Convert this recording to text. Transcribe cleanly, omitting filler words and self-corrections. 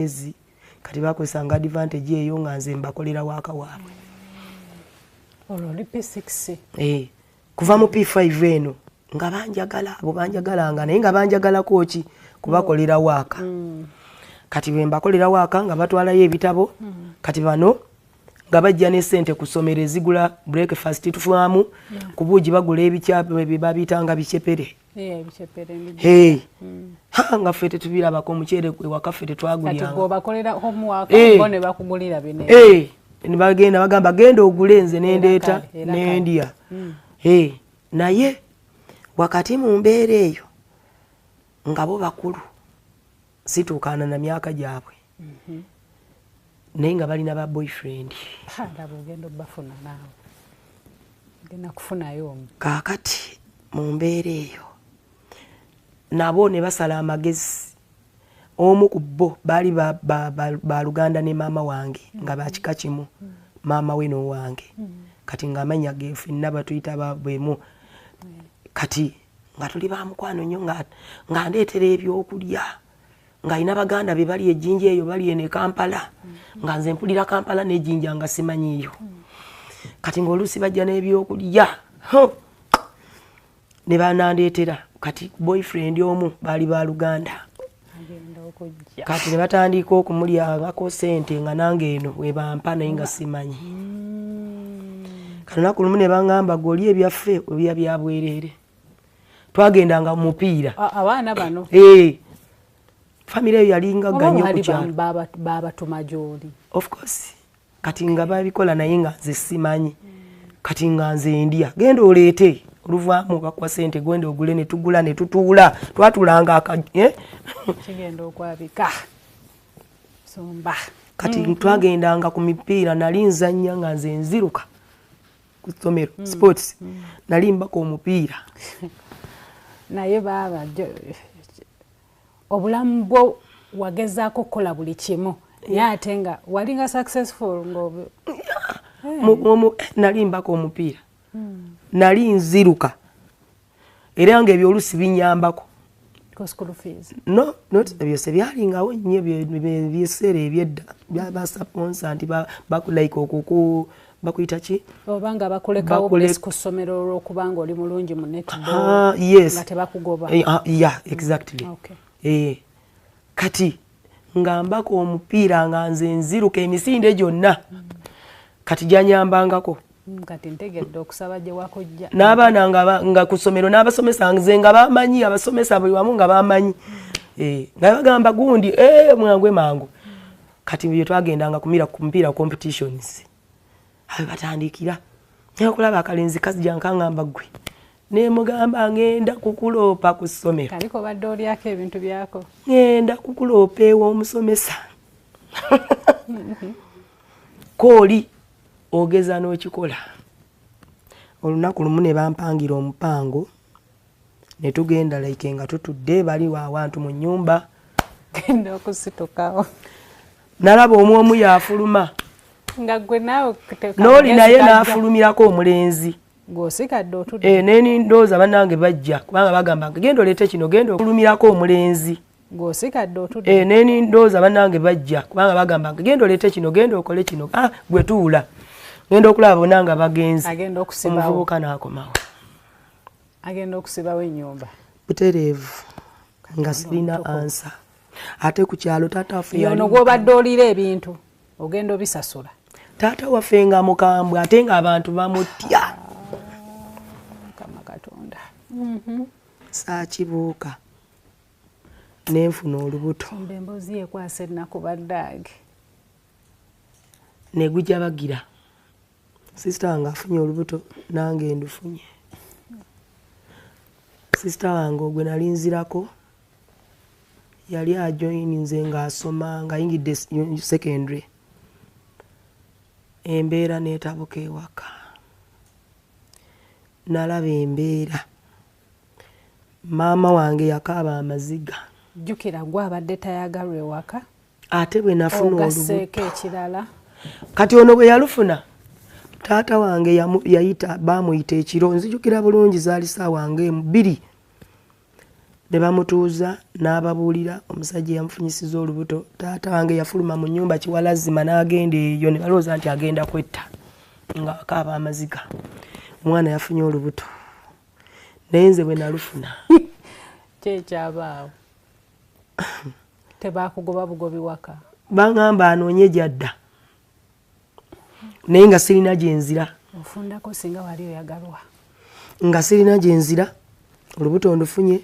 Ezi kati bakozesanga advantage eyo nga nze mbakolera waaka waabwe. Olwo oli P6? Eh, kuva mu P5 eno nga banjagala, abo banjagalanga, naye nga banjagalako ki? Kubakolera waaka. Kati bwe mbakolera waaka nga batwalayo ebitabo. Kati bano nga bajja ne ssente ku ssomero ezigula breakfast, tufaamu ku buugi, bagula ebikyapa babiyitanga bicepere. Ebicepere. Ha, nga ffe tetubirabako, omuceere ewaka ffe Kati tetwagulyanga. Gweobakolera homework, bo ne bakugulira bino? Eh, ne bagenda bagamba, "Genda ogule," nze nendeeta Era kale. nendya. Eh, naye wakati mu mbeera eyo nga bo bakulu, situukaana na myaka gyabwe, naye nga balina ba boyfriend. Ha, laba ogenda obbafuna naawe, ogenda kufunayo omu. Kaakati mu mbeera eyo nabo ne basala amagezi. Omu ku bo baali baluganda ne maama wange, nga bakika kimu, maama we n'owange. Kati ng'amannya ge ffenna batuyita bwemu. Kati nga tuli ba mukwano nnyo, nga ndeetera ebyokulya, ng'alina baganda be bali ejjinja eyo, bali eno e Kampala, nga nze mpulira Kampala n'ejjinja nga simanyiiyo. Kati ng'oluusi bajja n'ebyokulya, ho, ne banandeetera. Kati boyfriend omu baali baluganda. Agenda okujja. Kati ne batandika okumulyangako sente, nga nange eno webampa, naye nga simanyi. Kati lunaku lumu ne baŋŋamba, "Gwe oli ebyaffe obya bya bwereere." Twagendanga mu mupiira. Abaana bano? Eh, famire eyo yalinga Oba nnyo ku baali kyalo. babatuma gy'oli? Of course. Kati nga babikola, naye nga nze simanyi. Kati nga nze ndya, "Genda oleete," oluvaamu bakuwa sente, "Genda ogule," ne tugula ne tutuula. Twatulanga eh? Kigenda okwabika sumba. Kati twagendanga ku mipiira. Nali nzannya, nga nze nziruka ku ssomero, sports, nali mbaka omupiira. Naye baaba obulamu bwo wagezaako okukola buli kimu, naye ate nga walinga successful nga Nali mbaka omupiira, nali nziruka, era nga ebyo olusi binyambako. Ku school fees? No, not ebyo, sebyalingawo nnyo ebyebiseera ebyedda basponsor nti like okuku bakuyita ki? Oba nga bakulekawo bless ku ssomero olw'okubanga oli mulungi mu netball? Ah, yes. Nga tebakugoba. Eh, ah, yeah, exactly. Eh, kati nga mbaka omupiira, nga nze nziruka emisinde gyonna, kati gyanyambangako. Kati ntegedde okusaba gye wakujja. N'abaana nga ku ssomero n'abasomesa nze nga bamanyi, abasomesa buli wamu nga bamanyi. Eh, nga bagamba, "Gundi, eh, mwangwe mangu." Kati bye twagendanga kumira ku mupiira, competitions, abe batandikira naye okulaba akalenzi kazija nkangamba, "Gwe," nemugamba, "Ngenda kukuloopa ku ssomero." Kaliko badde olyako ebintu byako. "Ngenda kukuloopa ew'omusomesa kooli ogeza n'okikola." Olunaku lumu ne bampangira omupango ne tugenda, like nga tutudde bali awantu mu nnyumba. Genda okusitukawo. Nalaba omu omu yafuluma. Nga gwe naawe N'oli naye n'afulumirako omulenzi. Ng'osikadde otudde. Eh, nendowooza bannange bajja kubanga bagamba nga, "Genda oleete kino, genda." Ofulumirako omulenzi. Ng'osikadde otudde. Eh, nendowooza bannange bajja kubanga bagamba nga, "Genda oleete kino, genda okole kino." Ah, gwe tuula. Ngenda okulaba bonna nga bagenze. Agenda okusibawo. Omuvubuka n'akomawo. Agenda okusibawo ennyumba. Butereevu, nga sirina answer. Ate ku kyalo taata waffe Yono gw'obadde olira ebintu ogenda obisasula. Taata waffe nga mukambwe, ate ng'abantu bamutya. Mukama Katonda. Saakibuuka, nenfuna olubuto. Mba emboozi yekwasa ennaku baddaage. Negujja bagira sister wange afunye olubuto, nange ndufunye. Sister wange ogwe nali nzirako yali ajoininze ng'asoma, ng'ayingidde secondary. Embeera neetabuka ewaka. Nalaba embeera, maama wange yakaaba amaziga. Jjukira gwe abadde tayagalwa ewaka. Ate bwe nafuna olubuto. Ogasseeko ekirala. Kati ono bwe yalufuna, taata wange yayita, baamuyita ekiro, nzijukira bulungi, zaali saawa nga 2. Ne bamutuuza n'ababuulira omusajja yamufunyisiza olubuto. Taata wange yafuluma mu nnyumba kiwalazima n'agenda eyo, ne balowooza nti agenda kwetta, nga akaaba amaziga. Omwana yafunye olubuto, naye nze bwe nalufuna, Kyekyabaawo, tebakugoba bugobi waka? Baŋŋamba anoonye gyadda, naye nga sirina gyenzira. Ofundako singa wali oyagalwa. Nga sirina gyenzira, olubuto ndufunye.